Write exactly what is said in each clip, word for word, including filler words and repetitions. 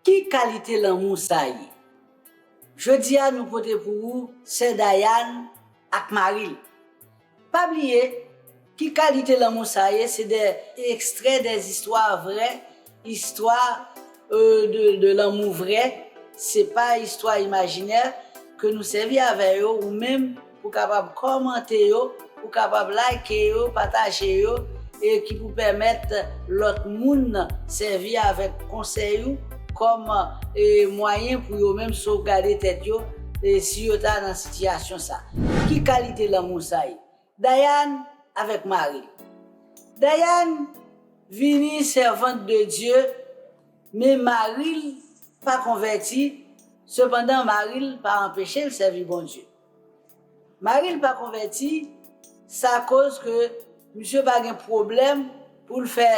Ki kalite lanmou sa ye? Jodi a nou pote pou ou sè Dayane ak mari l. Pa bliye, ki kalite lanmou sa ye? Se de ekstrè de zistwa vrè, istwa euh, de, de lanmou vrè. Se pa istwa imajinè ke nou sèvi avè yo, ou menm pou kapab kòmante yo, pou kapab like yo, pataje yo, e ki pou pèmèt lòt moun sèvi avèk konsèy ou kòm e mwayen pou yo menm sovgade tèt yo e si yo ta nan sitiyasyon sa. Ki kalite lanmou sa ye? Dayane avèk mari l. Dayane vini sèvant de Dye, men mari l pa konvèti, sepandan mari l pa anpeche l sèvi Bondye. Mari l pa konvèti, sa koz ke misye pa gen pwoblèm pou l fè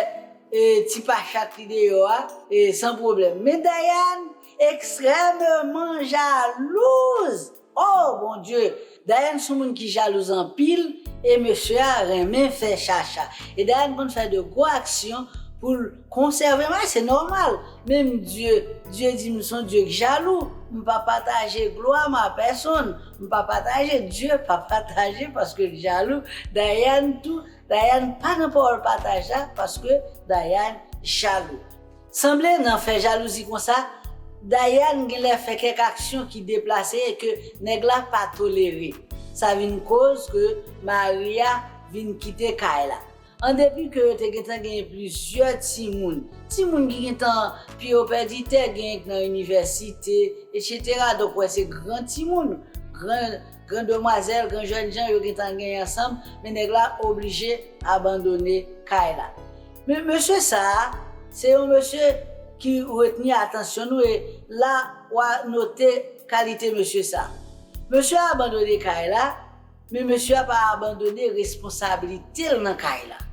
e, ti pachat li deyò a e, san pwoblèm. Men Dayane ekstrèmeman jalouz. Oh Bondye! Dayane se yon moun ki jalouz anpil e mesye a renmen fè chacha. E Dayane konn fè de gwo aksyon pou l konsève mari, se nòmal. Menm Dye, Dye di m se yon Dye ki jalou. M pa pataje glwa m a pèsonn. M pa pataje, Dye pa pataje paske l jalou. Dayane tou, Dayane pa nan pawòl pataj la paske Dayane jalou. Sanble nan fè jalouzi konsa, Dayane genlè fè kèk aksyon ki deplase e ke nèg la pa tolere. Sa vin koz ke mari a vin kite kay la. An depi ke yo te gentan genyen plizyè timoun, timoun ki gentan pye yo pèdi tè, genyen k nan inivèsite, etsetera. Donk, wè, se gran timoun, gran, gran demwazèl, gran jènjan yo gentan genyen ansanm, men nèg la oblije abandone kay la. Men mesye sa a, se yon mesye ki retni atansyon nou e la w a note kalite mesye sa a. Mesye a abandone kay la, men mesye a pa abandone responsablite l nan kay la.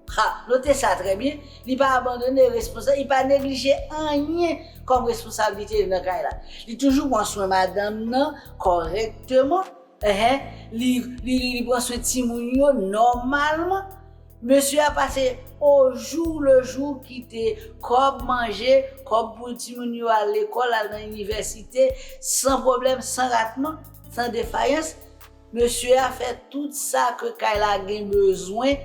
Ha, note sa trè byen, li pa abandone responsa-, li pa neglije anyen kòm responsablite li nan kay la. Li toujou pran swen madanm nan kòrèkteman, enhen, li, li, li, li pran swen timoun yo nòmalman. Mesye a pase au jour le jour, kite kòb manje, kòb pou timoun yo al lekòl, al nan inivèsite, san pwoblèm, san ratman, san defayans. Mesye a fè tout sa ke kay la gen bezwen,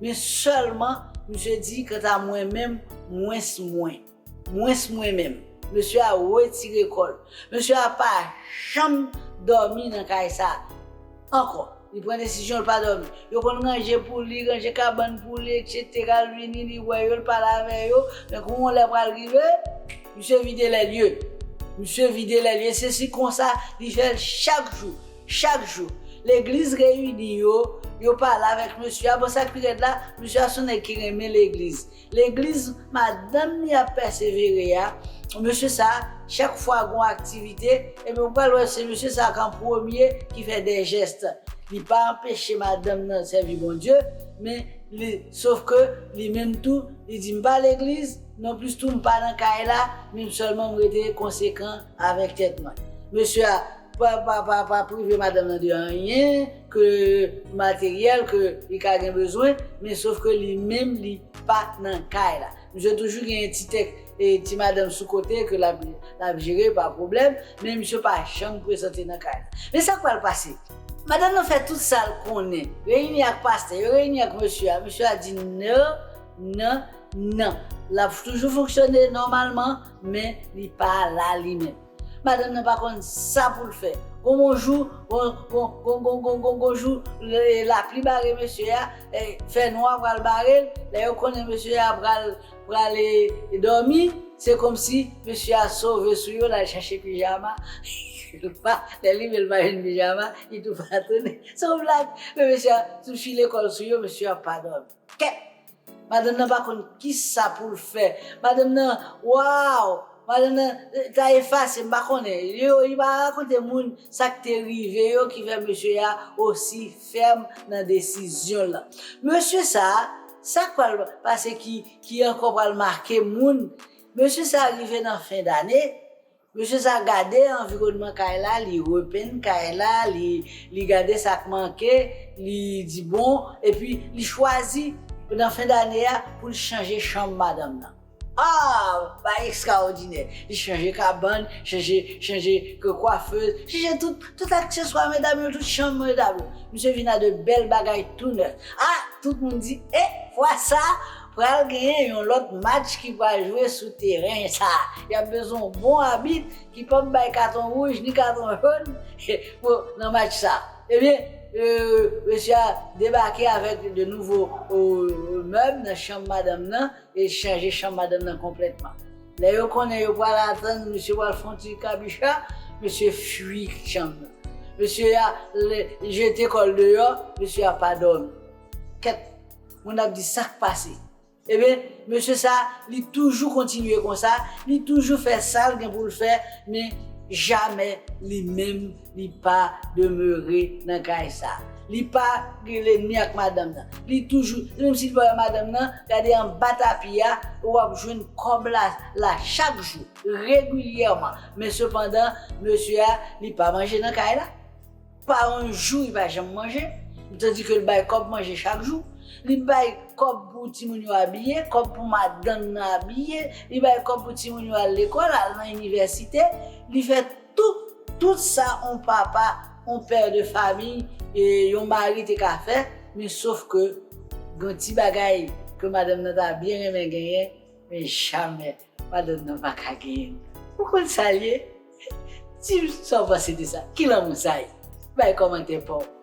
men sèlman, misye di, kanta mwen menm, mwens mwen. Mwens mwen menm. Mesye a retire kò l. Mesye a pa janm dòmi nan kay sa a ankò. Li pran desizyon, l pa dòmi. Yo konn ranje pou li, ranje kabann pou li, etsetera. L vini, li wè yo, l pale avè yo. Men kou yon lè pral rive, misye vide lè lye. Misye vide lè lye. Se si konsa, li fè l chak jou. Chak jou. Legliz reyini yo, yo pale avèk mesye a. Bon, sa k pi rèd la, mesye a se yon nèg ki renmen legliz. Legliz madanm li ap pèsevere a, mesye sa, chak fwa gon aktivite, ebyen, ou pral wè se mesye sa k an premye ki fè de jès. Li pa anpeche madanm nan sèvi Bondye, men li, sof ke li menm tou, li di, "M pa legliz, nonplis tou, m pa nan kay la, men m sèlman m rete konsekan avèk tèt mwen." Mesye a pa, pa, pa, pa prive madanm nan de anyen, ke materyèl, ke li ka gen bezwen, men sof ke li menm, li pa nan kay la. Misye toujou gen ti tèk, e, ti madanm sou kote ke l ap, l ap jere, pa pwoblèm, men misye pa janm prezante nan kay la. Men sa k pral pase? Madanm nan fè tout sa l konnen. Reyini ak pastè, yo reyini ak mesye a. Mesye a di non, non, non. L ap toujou fonksyone nòmalman, men li pa la li menm. Madanm nan pa konn sa pou l fè. Gon, gon jou, gon, gon, gon jou, le, lapli bare mesye a, e, fènwa pral bare l. Lè yo konnen mesye a pral, pral, e, dòmi, se kòmsi mesye a sove sou yo, l al chache pijama. L pa, lè li rive, l pa jwenn pijama, li tou pa tounen. Se yon blag, men mesye a tou file kò l sou yo, mesye a pa dòmi. Kèt! Madanm nan pa konn kisa pou l fè. Madanm nan, waw! Madanm nan, eh, ta efase, m pa konnen. Yo, li pa rakonte moun sa k te rive yo ki fè mesye a osi fèm nan desizyon l lan. Mesye sa, sa k pral pase ki, ki ankò pral make moun. Mesye sa rive nan fen dane, mesye sa gade anviwònman kay la, li repenn kay la, li, li gade sa k manke, li di bon, epi li chwazi nan fen dane a pou l chanje chanm madanm nan. Ah, bagay ekstraòdinè. Li chanje kabann, chanje, chanje ke kwafez, chanje tout, tout akseswa medam yo, tout chanm medam yo. Misye vin a de bèl bagay tou nèf. Ah, tout moun di, e, fwa sa, pral genyen yon lòt match ki pral jwe sou teren sa. Y ap bezwen yon bon abit ki p ap bay katon wouj ni katon jòn pou nan match sa. Ebyen, euh, mesye a debake avèk de nouvo euh, mèb nan chanm madanm nan e chanje chanm madanm nan konplètman. Lè yo konnen yo pral atann, mesye pral fè yon ti kabicha, mesye fwi chanm nan. Mesye a jete kò l deyò, mesye a pa dòmi. Kèt, moun ap di sa k pase. Ebyen, mesye sa, li toujou kontinye konsa, li toujou fè sa l gen pou l fè, men jamè li menm li pa demere nan kay sa. Li pa gen lènmi ak madanm nan. Li toujou, menm si l pa wè madanm nan, gade anba tapi a, w ap jwenn kòb la, la chak jou, regilyèman. Men sepandan, mesye a, li pa manje nan kay la. Pa yon jou li pa janm manje, tandiske l bay kòb manje chak jou. Li bay kòb pou timoun yo abiye, kòb pou madanm nan abiye, li bay kòb pou timoun yo al lekòl, al nan inivèsite. Li fè tout, tout sa yon papa, yon pè de famiy, e yon mari te ka fè, men sof ke gen ti bagay ke madanm nan ta byen renmen genyen, men jamè madanm nan pa ka genyen. Ou konn sa l ye? Di m sa w panse de sa. Ki lanmou sa ye? Bay kòmantè pa w.